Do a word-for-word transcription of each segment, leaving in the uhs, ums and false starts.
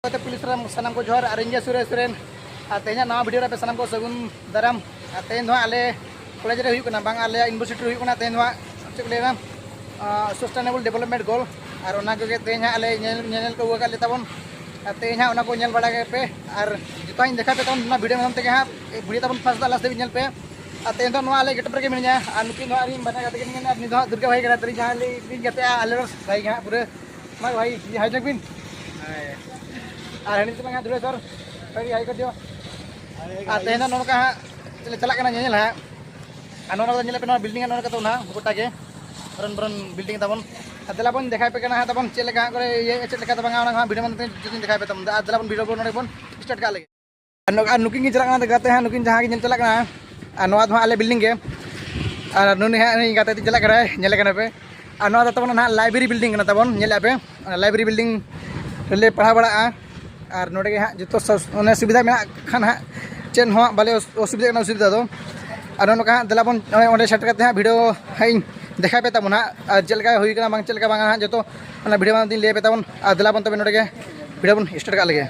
ᱛᱮ ᱯᱩᱭᱞᱩ ᱥᱟᱱᱟᱢ, ᱥᱟᱱᱟᱢ ᱠᱚ ᱡᱚᱦᱟᱨ, ᱟᱨ ᱤᱧ ᱜᱮ ᱥᱩᱨᱮᱥ ᱥᱚᱨᱮᱱ᱾ ᱟᱨ ᱛᱮᱦᱮᱧᱟᱜ ᱱᱟᱣᱟ ᱵᱷᱤᱰᱤᱭᱳ ᱨᱮ ᱟᱯᱮ ᱥᱟᱱᱟᱢ ᱠᱚ ᱥᱟᱹᱜᱩᱱ ᱫᱟᱨᱟᱢ᱾ ᱟᱨ ᱛᱮᱦᱮᱧ ᱫᱚ ᱦᱟᱸᱜ ᱟᱞᱮ ᱠᱚᱞᱮᱡᱽ ᱨᱮ ᱦᱩᱭᱩᱜ ᱠᱟᱱᱟ, ᱵᱟᱝ, ᱟᱞᱮᱭᱟᱜ ᱤᱭᱩᱱᱤᱵᱷᱟᱨᱥᱤᱴᱤ ᱨᱮ ᱦᱩᱭᱩᱜ ᱠᱟᱱᱟ ᱛᱮᱦᱮᱧ ᱫᱚ ᱦᱟᱸᱜ, ᱪᱮᱫ ᱠᱚ ᱞᱟᱹᱭᱟ, ᱥᱟᱥᱴᱮᱱᱮᱵᱚᱞ ᱰᱮᱵᱷᱞᱚᱯᱢᱮᱱᱴ ᱜᱳᱞ᱾ ᱟᱨ ᱚᱱᱟ ᱠᱚᱜᱮ ᱛᱮᱦᱮᱧ ᱦᱟᱸᱜ ᱟᱞᱮ ᱧᱮᱞ, ᱧᱮᱧᱮᱞ ᱠᱚ ᱟᱹᱜᱩ ᱟᱠᱟᱫ ᱞᱮ ᱛᱟᱵᱚᱱ᱾ ᱟᱨ ᱛᱮᱦᱮᱧ ᱦᱟᱸᱜ ᱚᱱᱟ ᱠᱚ ᱧᱮᱞ ᱵᱟᱲᱟ ᱠᱮᱫ ᱯᱮ, ᱟᱨ ᱡᱚᱛᱚ ᱦᱟᱸᱜ ᱤᱧ ᱫᱮᱠᱷᱟᱣ ᱯᱮ ᱛᱟᱵᱚᱱ ᱚᱱᱟ ᱵᱷᱤᱰᱤᱭᱳ ᱢᱟᱫᱽᱫᱷᱚᱢ ᱛᱮᱜᱮ ᱦᱟᱸᱜ᱾ ᱵᱷᱤᱰᱤᱭᱳ ᱛᱟᱵᱚᱱ ᱯᱷᱟᱥᱴ ᱫᱚ ᱞᱟᱥᱴ ᱫᱷᱟᱹᱵᱤᱡ ᱧᱮᱞ ᱯᱮ᱾ ᱟᱨ ᱛᱮᱦᱮᱧ ᱫᱚ ᱱᱚᱣᱟ ᱟᱞᱮ ᱜᱮᱴᱟᱯ ᱨᱮᱜᱮ ᱢᱮᱱᱟᱧᱟ, ᱟᱨ ᱱᱩᱠᱤᱱ ᱫᱚ ᱦᱟᱸᱜ ᱤᱧ ᱵᱟᱱᱟ ᱜᱟᱛᱮ ᱠᱤᱱ ᱠᱟᱱᱟ, ᱟᱨ ᱱᱩᱭ ᱫᱚ ᱦᱟᱸᱜ ᱫᱩᱨᱜᱟ ᱵᱷᱟᱭ ᱠᱟᱱᱟ, ᱛᱟᱹᱞᱤᱧ ᱡᱟᱦᱟᱸ ᱞᱤᱧ ᱜᱟᱛᱮᱜᱼᱟ ᱟᱞᱮ ᱨᱮᱱ ᱵᱷᱟᱭ ᱜᱮ ᱦᱟᱸᱜ ᱯᱩᱨᱟᱹ᱾ ᱢᱟ ᱵᱷᱟᱭ, ᱦᱟᱭ ᱡᱚᱠ ᱵᱤᱱ᱾ ᱟᱨ ᱦᱟᱹᱱᱤ ᱥᱮᱫ ᱢᱟ ᱦᱟᱸᱜ ᱫᱩᱞᱟᱹᱥᱚᱨ, ᱵᱷᱟᱭ ᱦᱟᱭ ᱠᱚᱨ ᱫᱤᱭᱳ᱾ ᱟᱨ ᱛᱮᱦᱮᱧ ᱫᱚ ᱱᱚᱝᱠᱟ ᱦᱟᱸᱜ ᱞᱮ ᱪᱟᱞᱟᱜ ᱠᱟᱱᱟ ᱧᱮᱧᱮᱞ ᱦᱟᱸᱜ᱾ ᱟᱨ ᱱᱚᱣᱟ ᱫᱚ ᱧᱮᱞ ᱯᱮ, ᱱᱚᱣᱟ ᱵᱤᱞᱰᱤᱝ ᱦᱟᱸᱜ ᱱᱚᱣᱟ ᱠᱟᱛᱮ ᱱᱟᱦᱟᱜ ᱜᱚᱴᱟ ᱜᱮ ᱵᱨᱚᱱ ᱵᱨᱚᱱ ᱵᱤᱞᱰᱤᱝ ᱛᱟᱵᱚᱱ᱾ ᱟᱨ ᱫᱮᱞᱟ ᱵᱚᱱ ᱫᱮᱠᱷᱟᱣ ᱯᱮ ᱠᱟᱱᱟ ᱦᱟᱸᱜ ᱛᱟᱵᱚᱱ ᱪᱮᱫ ᱞᱮᱠᱟ ᱦᱟᱸᱜ ᱠᱚᱨᱮ ᱤᱭᱟᱹ ᱪᱮᱫ ᱞᱮᱠᱟ ᱫᱚ ᱵᱟᱝᱟ, ᱚᱱᱟ ᱦᱚᱸ ᱵᱷᱤᱰᱤᱭᱳ ᱢᱟᱫᱽᱫᱷᱚᱢ ᱛᱮ ᱡᱩᱫᱤᱧ ᱫᱮᱠᱷᱟᱣ ᱯᱮ ᱛᱟᱵᱚᱱ᱾ ᱟᱨ ᱫᱮᱞᱟ ᱵᱚᱱ ᱵᱷᱤᱰᱤᱭᱳ ᱵᱚᱱ ᱱᱚᱰᱮ ᱵᱚᱱ ᱥᱴᱟᱨᱴ ᱠᱟᱜ ᱞᱮᱜᱮ᱾ ᱟᱨ ᱱᱩ-, ᱟᱨ ᱱᱩᱠᱤᱱ ᱠᱤᱱ ᱪᱟᱞᱟᱜ ᱠᱟᱱᱟ ᱜᱟᱛᱮ ᱦᱟᱸᱜ, ᱱᱩᱠᱤᱱ ᱡᱟᱦᱟᱸ ᱠᱤᱱ ᱧᱮᱞ ᱪᱟᱞᱟᱜ ᱠᱟᱱᱟ᱾ ᱟᱨ ᱱᱚᱣᱟ ᱫᱚ ᱦᱟᱸᱜ ᱟᱞᱮ ᱵᱤᱞᱰᱤᱝ ᱜᱮ᱾ ᱟᱨ ᱱᱩᱭ ᱦᱟᱸᱜ ᱱᱩᱭ ᱜᱟᱛᱮ ᱛᱤᱧ ᱪᱟᱞᱟᱜ ᱠᱟᱱᱟᱭ, ᱧᱮᱞᱮ ᱠᱟᱱᱟ ᱯᱮ᱾ ᱟᱨ ᱱᱚᱣᱟ ᱫᱚ ᱛᱟᱵᱚᱱ ᱱᱟᱦᱟᱜ ᱞᱟᱭᱵᱨᱮᱨᱤ ᱵᱤᱞᱰᱤᱝ ᱠᱟᱱᱟ ᱛᱟᱵᱚᱱ, ᱧᱮᱞᱮᱫᱼᱟ ᱯᱮ᱾ ᱚᱱᱟ ᱞᱟᱭᱵᱨᱮᱨᱤ ᱵᱤᱞᱰᱤᱝ ᱨᱮᱞᱮ ᱯᱟᱲᱦᱟᱣ ᱵᱟᱲᱟᱜᱼᱟ᱾ ᱟᱨ ᱱᱚᱰᱮ ᱜᱮ ᱦᱟᱸᱜ ᱡᱚᱛᱚ ᱥᱚ-, ᱚᱱᱮ ᱥᱩᱵᱤᱫᱷᱟ ᱢᱮᱱᱟᱜ ᱠᱷᱟᱱ ᱦᱟᱸᱜ ᱪᱮᱫ ᱦᱚᱸ ᱵᱟᱞᱮ ᱚᱥ-, ᱚᱥᱩᱵᱤᱫᱷᱟᱜ ᱠᱟᱱᱟ ᱚᱥᱩᱵᱤᱫᱷᱟ ᱫᱚ᱾ ᱟᱨ ᱱᱚᱜᱼᱚ ᱱᱚᱝᱠᱟ ᱦᱟᱸᱜ ᱫᱮᱞᱟ ᱵᱚᱱ ᱚᱸᱰᱮ, ᱚᱸᱰᱮ ᱥᱮᱴᱮᱨ ᱠᱟᱛᱮ ᱦᱟᱸᱜ ᱵᱷᱤᱰᱤᱭᱳ ᱦᱟᱸᱜ ᱤᱧ ᱫᱮᱠᱷᱟᱣ ᱯᱮ ᱛᱟᱵᱚᱱ ᱦᱟᱸᱜ, ᱟᱨ ᱪᱮᱫ ᱞᱮᱠᱟ ᱦᱩᱭ ᱠᱟᱱᱟ ᱵᱟᱝ ᱪᱮᱫ ᱞᱮᱠᱟ ᱵᱟᱝᱟ ᱦᱟᱸᱜ ᱡᱚᱛᱚ ᱚᱱᱟ ᱵᱷᱤᱰᱤᱭᱳ ᱢᱟᱫᱽᱫᱷᱚᱢ ᱛᱤᱧ ᱞᱟᱹᱭ ᱟᱯᱮ ᱛᱟᱵᱚᱱ᱾ ᱟᱨ ᱫᱮᱞᱟ ᱵᱚᱱ ᱛᱚᱵᱮ ᱱᱚᱰᱮ ᱜᱮ ᱵᱷᱤᱰᱤᱭᱳ ᱵᱚᱱ ᱥᱴᱟᱨᱴ ᱠᱟᱜ ᱞᱮᱜᱮ᱾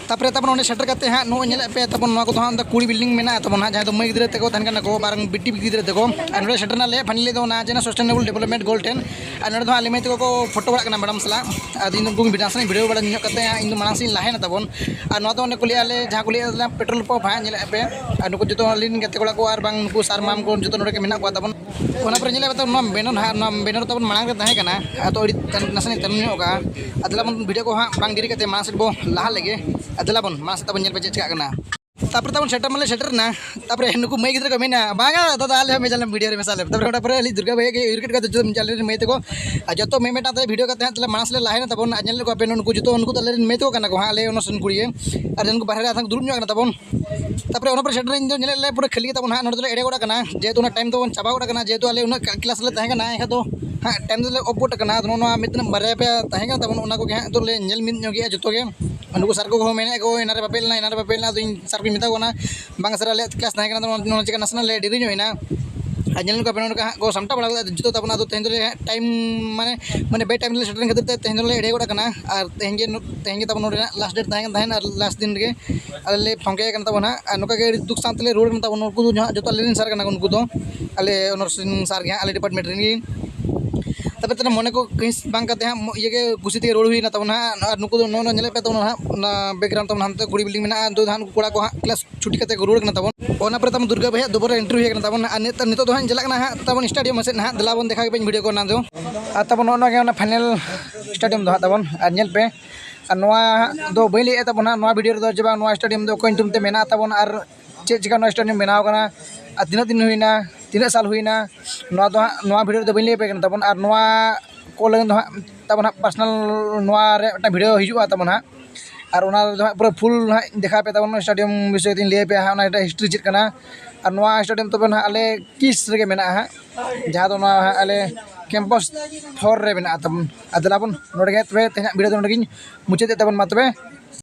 ᱛᱟᱯᱚᱨᱮ ᱛᱟᱵᱚᱱ ᱚᱸᱰᱮ ᱥᱮᱴᱮᱨ ᱠᱟᱛᱮ ᱦᱟᱸᱜ ᱱᱚᱜᱼᱚᱭ ᱧᱮᱞᱮᱫ ᱯᱮ ᱛᱟᱵᱚᱱ ᱱᱚᱣᱟ ᱠᱚᱫᱚ ᱦᱟᱸᱜ ᱚᱱᱟ ᱠᱩᱲᱤ ᱵᱤᱞᱰᱤᱝ ᱢᱮᱱᱟᱜᱼᱟ ᱛᱟᱵᱚᱱ ᱦᱟᱸᱜ, ᱡᱟᱦᱟᱸ ᱫᱚ ᱢᱟᱹᱭ ᱜᱤᱫᱽᱨᱟᱹ ᱛᱟᱠᱚ ᱛᱟᱦᱮᱱ ᱠᱟᱱᱟ ᱠᱚ, ᱵᱟᱨ ᱵᱤᱴᱤ ᱜᱤᱫᱽᱨᱟᱹ ᱛᱟᱠᱚ᱾ ᱟᱨ ᱱᱚᱰᱮ ᱥᱮᱴᱮᱨ ᱱᱟᱞᱮ ᱯᱷᱟᱭᱱᱟᱞᱤ ᱫᱚ ᱚᱱᱟ ᱡᱮ ᱚᱱᱟ ᱥᱟᱥᱴᱮᱱᱮᱵᱚᱞ ᱰᱮᱵᱷᱞᱚᱯᱢᱮᱱᱴ ᱜᱳᱞ ᱴᱷᱮᱱ᱾ ᱟᱨ ᱱᱚᱰᱮ ᱫᱚ ᱦᱟᱸᱜ ᱟᱞᱮ ᱢᱟᱹᱭ ᱛᱟᱠᱚ ᱠᱚ ᱯᱷᱳᱴᱳ ᱵᱟᱲᱟᱜ ᱠᱟᱱᱟ ᱢᱮᱰᱟᱢ ᱥᱟᱞᱟᱜ᱾ ᱟᱫᱚ ᱤᱧ ᱫᱚ ᱩᱱᱠᱩ ᱱᱟᱥᱮᱱᱟᱜ ᱵᱷᱤᱰᱤᱭᱳ ᱵᱟᱲᱟ ᱧᱚᱜ ᱠᱟᱛᱮ ᱦᱟᱸᱜ ᱤᱧ ᱫᱚ ᱢᱟᱲᱟᱝ ᱥᱮᱫ ᱤᱧ ᱞᱟᱦᱟᱭᱮᱱᱟ ᱛᱟᱵᱚᱱ᱾ ᱟᱨ ᱱᱚᱣᱟ ᱫᱚ ᱚᱸᱰᱮ ᱠᱚ ᱞᱟᱹᱭᱟ ᱟᱞᱮ ᱡᱟᱦᱟᱸ ᱠᱚ ᱞᱟᱹᱭᱟ ᱯᱮᱴᱨᱳᱞ ᱯᱟᱢᱯ ᱦᱟᱸᱜ, ᱧᱮᱞᱮᱫ ᱯᱮ᱾ ᱟᱨ ᱱᱩᱠᱩ ᱡᱚᱛᱚ ᱟᱹᱞᱤᱧ ᱨᱮᱱ ᱜᱟᱛᱮ ᱠᱚᱲᱟ ᱠᱚ ᱟᱨ ᱵᱟᱝ ᱱᱩᱠᱩ ᱥᱟᱨ ᱢᱟᱢ ᱠᱚ ᱡᱚᱛᱚ ᱱᱚᱰᱮ ᱜᱮ ᱢᱮᱱᱟᱜ ᱠᱚᱣᱟ ᱛᱟᱵᱚᱱ᱾ ᱚᱱᱟ ᱯᱚᱨᱮ ᱧᱮᱞᱮᱫ ᱯᱮ ᱛᱚ ᱱᱚᱣᱟ ᱵᱮᱱᱟᱨ ᱦᱟᱸᱜ, ᱱᱚᱣᱟ ᱵᱮᱱᱟᱨ ᱛᱟᱵᱚᱱ ᱢᱟᱲᱟᱝ ᱨᱮ ᱛᱟᱦᱮᱸ ᱠᱟᱱᱟ᱾ ᱟᱫᱚ ᱟᱹᱰᱤ ᱛᱟᱭᱱᱚᱢ, ᱱᱟᱥᱮᱱᱟᱜ ᱛᱟᱭᱱᱚᱢ ᱧᱚᱜ ᱠᱟᱜᱼᱟ᱾ ᱟᱫᱚ ᱫᱮᱞᱟ ᱵᱚᱱ ᱵᱷᱤᱰᱤᱭᱳ ᱠᱚ ᱦᱟᱸᱜ ᱵᱟᱝ ᱰᱮᱨᱤ ᱠᱟᱛᱮ ᱢᱟᱲᱟᱝ ᱥᱮᱫ ᱵᱚᱱ ᱞᱟᱦᱟ ᱞᱮᱜᱮ᱾ ᱟᱨ ᱫᱮᱞᱟ ᱵᱚᱱ ᱢᱟᱲᱟᱝ ᱥᱮᱫ ᱛᱟᱵᱚᱱ ᱧᱮᱞ ᱯᱮ ᱪᱮᱫ ᱪᱤᱠᱟᱹᱜ ᱠᱟᱱᱟ᱾ ᱛᱟᱯᱚᱨᱮ ᱛᱟᱵᱚᱱ ᱥᱮᱴᱮᱨ ᱢᱟᱞᱮ ᱥᱮᱴᱮᱨ ᱮᱱᱟ᱾ ᱛᱟᱯᱚᱨᱮ ᱱᱩᱠᱩ ᱢᱟᱹᱭ ᱜᱤᱫᱽᱨᱟᱹ ᱠᱚ ᱢᱮᱱᱟ, "ᱵᱟᱝᱟ ᱫᱟᱫᱟ, ᱟᱞᱮ ᱦᱚᱸ ᱢᱮᱥᱟ ᱞᱮᱢ, ᱵᱷᱤᱰᱤᱭᱳ ᱨᱮ ᱢᱮᱥᱟ ᱞᱮᱢ᱾" ᱛᱟᱯᱚᱨᱮ ᱚᱸᱰᱮ ᱯᱚᱨᱮ ᱟᱹᱞᱤᱧ ᱫᱩᱨᱜᱟ ᱵᱷᱟᱹᱭ ᱜᱮ ᱩᱭᱦᱟᱹᱨ ᱠᱮᱫ ᱠᱚᱣᱟ, ᱡᱚᱛᱚ ᱟᱞᱮ ᱨᱮᱱ ᱢᱟᱹᱭ ᱛᱟᱠᱚ᱾ ᱟᱨ ᱡᱚᱛᱚ ᱢᱮ ᱢᱮᱴᱟᱝ ᱛᱮ ᱵᱷᱤᱰᱤᱭᱳ ᱠᱟᱛᱮ ᱦᱟᱸᱜ ᱛᱟᱦᱞᱮ ᱢᱟᱲᱟᱝ ᱥᱮᱫ ᱞᱮ ᱞᱟᱦᱟᱭᱮᱱᱟ ᱛᱟᱵᱚᱱ᱾ ᱟᱨ ᱧᱮᱞ ᱞᱮᱫ ᱠᱚᱣᱟ ᱯᱮ ᱱᱩᱠᱩ ᱡᱚᱛᱚ, ᱱᱩᱠᱩ ᱫᱚ ᱟᱞᱮ ᱨᱮᱱ ᱢᱟᱹᱭ ᱛᱟᱠᱚ ᱠᱟᱱᱟ ᱠᱚ ᱦᱟᱸᱜ, ᱟᱞᱮ ᱚᱱᱟ ᱥᱩᱨ ᱨᱮᱱ ᱠᱩᱲᱤ ᱜᱮ᱾ ᱟᱨ ᱱᱩᱠᱩ ᱵᱟᱦᱨᱮ ᱨᱮ ᱟᱫᱷᱟ ᱠᱚ ᱫᱩᱲᱩᱵ ᱧᱚᱜ ᱠᱟᱱᱟ ᱛᱟᱵᱚᱱ᱾ ᱛᱟᱯᱚᱨᱮ ᱚᱱᱟ ᱯᱚᱨᱮ ᱥᱮᱴᱮᱨ ᱤᱧ ᱫᱚ ᱧᱮᱞᱮᱫ ᱞᱮ ᱯᱩᱨᱟᱹ ᱠᱷᱟᱹᱞᱤ ᱜᱮ ᱛᱟᱵᱚᱱ ᱦᱟᱸᱜ, ᱱᱚᱰᱮ ᱫᱚᱞᱮ ᱮᱲᱮ ᱜᱚᱫ ᱟᱠᱟᱱᱟ, ᱡᱮᱦᱮᱛᱩ ᱚᱱᱟ ᱴᱟᱭᱤᱢ ᱫᱚᱵᱚᱱ ᱪᱟᱵᱟ ᱜᱚᱫ ᱟᱠᱟᱱᱟ, ᱡᱮᱦᱮᱛᱩ ᱟᱞᱮ ᱩᱱᱟᱹᱜ ᱠᱞᱟᱥ ᱨᱮᱞᱮ ᱛᱟᱦᱮᱸ ᱠᱟᱱᱟ᱾ ᱮᱱᱠᱷᱟᱱ ᱫᱚ ᱦᱟᱸᱜ ᱴᱟᱭᱤᱢ ᱫᱚᱞᱮ ᱚᱯᱷ ᱜᱚᱫ ᱟᱠᱟᱱᱟ᱾ ᱟᱫᱚ ᱱᱚᱜᱼᱚ ᱱᱚᱣᱟ ᱢᱤᱫ ᱛᱤᱱᱟᱹᱜ ᱵᱟᱨᱭᱟ ᱯᱮᱭᱟ ᱛᱟᱦᱮᱸ ᱠᱟᱱ ᱛᱟᱵᱚᱱ, ᱚᱱᱟ ᱠᱚᱜᱮ ᱦᱟᱸᱜ ᱱᱤᱛᱚᱜ ᱞᱮ ᱧᱮᱞ ᱢᱤᱫ ᱧᱚᱜ ᱜᱮᱭᱟ ᱡᱚᱛᱚ ᱜᱮ᱾ ᱱᱩᱠᱩ ᱥᱟᱨ ᱠᱚᱦᱚᱸ ᱢᱮᱱᱮᱫ ᱠᱚ, "ᱮᱱᱟᱱ ᱨᱮ ᱵᱟᱯᱮ ᱦᱮᱡ ᱞᱮᱱᱟ, ᱮᱱᱟᱱ ᱨᱮ ᱵᱟᱯᱮ ᱦᱮᱡ ᱞᱮᱱᱟ?" ᱟᱫᱚ ᱤᱧ ᱥᱟᱨ ᱠᱚᱧ ᱢᱮᱛᱟ ᱠᱚ ᱠᱟᱱᱟ, "ᱵᱟᱝ ᱥᱟᱨ, ᱟᱞᱮᱭᱟᱜ ᱠᱞᱟᱥ ᱛᱟᱦᱮᱸ ᱠᱟᱱᱟ, ᱟᱫᱚ ᱱᱚᱣᱟ ᱪᱤᱠᱟᱹ ᱱᱟᱥᱮᱱᱟᱜ ᱞᱮ ᱰᱮᱨᱤ ᱧᱚᱜ ᱮᱱᱟ, ᱟᱨ ᱧᱮᱞ ᱠᱚᱯᱮ ᱱᱚᱰᱮ ᱦᱟᱸᱜ ᱠᱚ ᱥᱟᱢᱴᱟᱣ ᱵᱟᱲᱟ ᱠᱟᱫᱟ ᱡᱚᱛᱚ ᱛᱟᱵᱚᱱ᱾ ᱟᱫᱚ ᱛᱮᱦᱮᱧ ᱫᱚᱞᱮ ᱴᱟᱭᱤᱢ ᱢᱟᱱᱮ ᱢᱟᱱᱮ ᱵᱮ ᱴᱟᱭᱤᱢ ᱨᱮᱞᱮ ᱥᱮᱴᱮᱨᱮᱱ ᱠᱷᱟᱹᱛᱤᱨ ᱛᱮ ᱛᱮᱦᱮᱧ ᱫᱚᱞᱮ ᱮᱲᱮ ᱜᱚᱫ ᱟᱠᱟᱱᱟ᱾ ᱟᱨ ᱛᱮᱦᱮᱧ ᱜᱮ ᱛᱮᱦᱮᱧ ᱜᱮ ᱛᱟᱵᱚᱱ ᱱᱚᱰᱮᱱᱟᱜ ᱞᱟᱥᱴ ᱰᱮᱴ ᱛᱟᱦᱮᱸ ᱠᱟᱱ ᱛᱟᱦᱮᱸᱫ, ᱟᱨ ᱞᱟᱥᱴ ᱫᱤᱱ ᱨᱮᱜᱮ ᱟᱞᱮ ᱞᱮ ᱯᱷᱟᱸᱠᱮ ᱠᱟᱱ ᱛᱟᱵᱚᱱ ᱦᱟᱸᱜ᱾ ᱟᱨ ᱱᱚᱝᱠᱟ ᱜᱮ ᱟᱹᱰᱤ ᱫᱩᱠ ᱥᱟᱶ ᱛᱮᱞᱮ ᱨᱩᱣᱟᱹᱲ ᱠᱟᱱ ᱛᱟᱵᱚᱱ᱾ ᱩᱱᱠᱩ ᱫᱚ ᱦᱟᱸᱜ ᱡᱚᱛᱚ ᱟᱞᱮ ᱨᱮᱱ ᱥᱟᱨ ᱠᱟᱱᱟ ᱠᱚ, ᱩᱱᱠᱩ ᱫᱚ ᱟᱞᱮ ᱚᱱᱚᱨᱥ ᱨᱮᱱ ᱥᱟᱨ ᱜᱮ ᱦᱟᱸᱜ, ᱟᱞᱮ ᱰᱤᱯᱟᱨᱴᱢᱮᱱᱴ ᱨᱮᱱ ᱜᱮ᱾ ᱛᱚᱵᱮ ᱛᱮ ᱢᱚᱱᱮ ᱠᱚ ᱠᱟᱹᱦᱤᱥ ᱵᱟᱝ ᱠᱟᱛᱮ ᱦᱟᱸᱜ ᱤᱭᱟᱹ ᱜᱮ ᱠᱩᱥᱤ ᱛᱮᱜᱮ ᱨᱩᱣᱟᱹᱲ ᱦᱩᱭᱱᱟ ᱛᱟᱵᱚᱱ ᱦᱟᱸᱜ᱾ ᱟᱨ ᱱᱩᱠᱩ ᱫᱚ ᱱᱚᱜᱼᱚᱭ ᱧᱮᱞᱮᱫ ᱯᱮ ᱛᱟᱵᱚᱱ ᱦᱟᱸᱜ, ᱚᱱᱟ ᱵᱮᱠᱜᱨᱟᱣᱩᱱᱰ ᱛᱟᱵᱚᱱ ᱦᱟᱱᱛᱮ ᱜᱷᱩᱲᱤ ᱵᱤᱞᱰᱤᱝ ᱢᱮᱱᱟᱜᱼᱟ, ᱩᱱᱠᱩ ᱫᱚ ᱦᱟᱸᱜ ᱠᱚᱲᱟ ᱠᱚ ᱦᱟᱸᱜ ᱠᱞᱟᱥ ᱪᱷᱩᱴᱤ ᱠᱟᱛᱮ ᱠᱚ ᱨᱩᱣᱟᱹᱲ ᱠᱟᱱᱟ ᱛᱟᱵᱚᱱ᱾ ᱚᱱᱟ ᱯᱚᱨᱮ ᱛᱟᱵᱚᱱ ᱫᱩᱨᱜᱟ ᱵᱷᱟᱭᱟᱜ ᱫᱚᱵᱚᱱ ᱨᱮ ᱮᱱᱴᱨᱤ ᱦᱩᱭ ᱠᱟᱱᱟ ᱛᱟᱵᱚᱱ᱾ ᱟᱨ ᱱᱤᱛᱚᱜ ᱱᱤᱛᱚᱜ ᱫᱚ ᱦᱟᱸᱜ ᱪᱟᱞᱟᱜ ᱠᱟᱱᱟ ᱦᱟᱸᱜ ᱛᱟᱵᱚᱱ ᱥᱴᱮᱰᱤᱭᱟᱢ ᱥᱮᱫ ᱱᱟᱦᱟᱜ, ᱫᱮᱞᱟ ᱵᱚᱱ ᱫᱮᱠᱷᱟᱣ ᱜᱮ ᱵᱟᱹᱧ ᱵᱷᱤᱰᱤᱭᱳ ᱠᱚ ᱚᱱᱟ ᱫᱚ᱾ ᱟᱨ ᱛᱟᱵᱚᱱ ᱱᱚᱜᱼᱚ ᱱᱚᱣᱟ ᱜᱮ ᱚᱱᱟ ᱯᱷᱟᱭᱱᱮᱞ ᱥᱴᱮᱰᱤᱭᱟᱢ ᱫᱚ ᱦᱟᱸᱜ ᱛᱟᱵᱚᱱ᱾ ᱟᱨ ᱧᱮᱞ ᱯᱮ, ᱟᱨ ᱱᱚᱣᱟ ᱫᱚ ᱵᱟᱹᱧ ᱞᱟᱹᱭᱮᱫ ᱛᱟᱵᱚᱱᱟ ᱱᱚᱣᱟ ᱵᱷᱤᱰᱤᱭᱳ ᱨᱮᱫᱚ ᱡᱮ ᱵᱟᱝ ᱱᱚᱣᱟ ᱥᱴᱮᱰᱤᱭᱟᱢ ᱫᱚ ᱚᱠᱚᱭ ᱧᱩᱛᱩᱢ ᱛᱮ ᱢᱮᱱᱟᱜ ᱛᱟᱵᱚᱱ ᱟᱨ ᱪᱮᱫ ᱪᱤᱠᱟ ᱱᱚᱣᱟ ᱥᱴᱮᱰᱤᱭᱟᱢ ᱵᱮᱱᱟᱣ ᱠᱟᱱᱟ ᱟᱨ ᱛᱤᱱᱟᱹᱜ ᱫᱤᱱ ᱦᱩᱭᱱᱟ, ᱛᱤᱱᱟᱹᱜ ᱥᱟᱞ ᱦᱩᱭᱱᱟ, ᱱᱚᱣᱟ ᱫᱚ ᱦᱟᱸᱜ ᱱᱚᱣᱟ ᱵᱷᱤᱰᱤᱭᱳ ᱨᱮᱫᱚ ᱵᱟᱹᱧ ᱞᱟᱹᱭ ᱟᱯᱮ ᱠᱟᱱᱟ ᱛᱟᱵᱚᱱ᱾ ᱟᱨ ᱱᱚᱣᱟ ᱠᱚ ᱞᱟᱹᱜᱤᱫ ᱫᱚ ᱦᱟᱸᱜ ᱛᱟᱵᱚᱱ ᱦᱟᱸᱜ ᱯᱟᱨᱥᱚᱱᱟᱞ ᱱᱚᱣᱟ ᱨᱮ ᱢᱤᱫᱴᱟᱝ ᱵᱷᱤᱰᱤᱭᱳ ᱦᱤᱡᱩᱜᱼᱟ ᱛᱟᱵᱚᱱ ᱦᱟᱸᱜ᱾ ᱟᱨ ᱚᱱᱟ ᱨᱮᱫᱚ ᱦᱟᱸᱜ ᱯᱩᱨᱟᱹ ᱯᱷᱩᱞ ᱦᱟᱸᱜ ᱤᱧ ᱫᱮᱠᱷᱟᱣ ᱯᱮ ᱛᱟᱵᱚᱱ, ᱥᱴᱮᱰᱤᱭᱟᱢ ᱵᱤᱥᱚᱭ ᱛᱤᱧ ᱞᱟᱹᱭ ᱟᱯᱮᱭᱟ ᱦᱟᱸᱜ, ᱚᱱᱟ ᱨᱮᱭᱟᱜ ᱦᱤᱥᱴᱨᱤ ᱪᱮᱫ ᱠᱟᱱᱟ᱾ ᱟᱨ ᱱᱚᱣᱟ ᱥᱴᱮᱰᱤᱭᱟᱢ ᱛᱚᱵᱮ ᱦᱟᱸᱜ ᱟᱞᱮ ᱠᱤᱥ ᱨᱮᱜᱮ ᱢᱮᱱᱟᱜᱼᱟ ᱦᱟᱸᱜ, ᱡᱟᱦᱟᱸ ᱫᱚ ᱱᱚᱣᱟ ᱦᱟᱸᱜ ᱟᱞᱮ ᱠᱮᱢᱯᱟᱥ ᱯᱷᱳᱨ ᱨᱮ ᱢᱮᱱᱟᱜᱼᱟ ᱛᱟᱵᱚᱱ᱾ ᱟᱨ ᱫᱮᱞᱟ ᱵᱚᱱ ᱱᱚᱰᱮ ᱜᱮ ᱛᱚᱵᱮ ᱛᱮᱦᱮᱧᱟᱜ ᱵᱷᱤᱰᱤᱭᱳ ᱫᱚ ᱱᱚᱰᱮ ᱜᱤᱧ ᱢᱩᱪᱟᱹᱫᱮᱫ ᱛᱟᱵᱚᱱ᱾ ᱢᱟ ᱛᱚᱵᱮ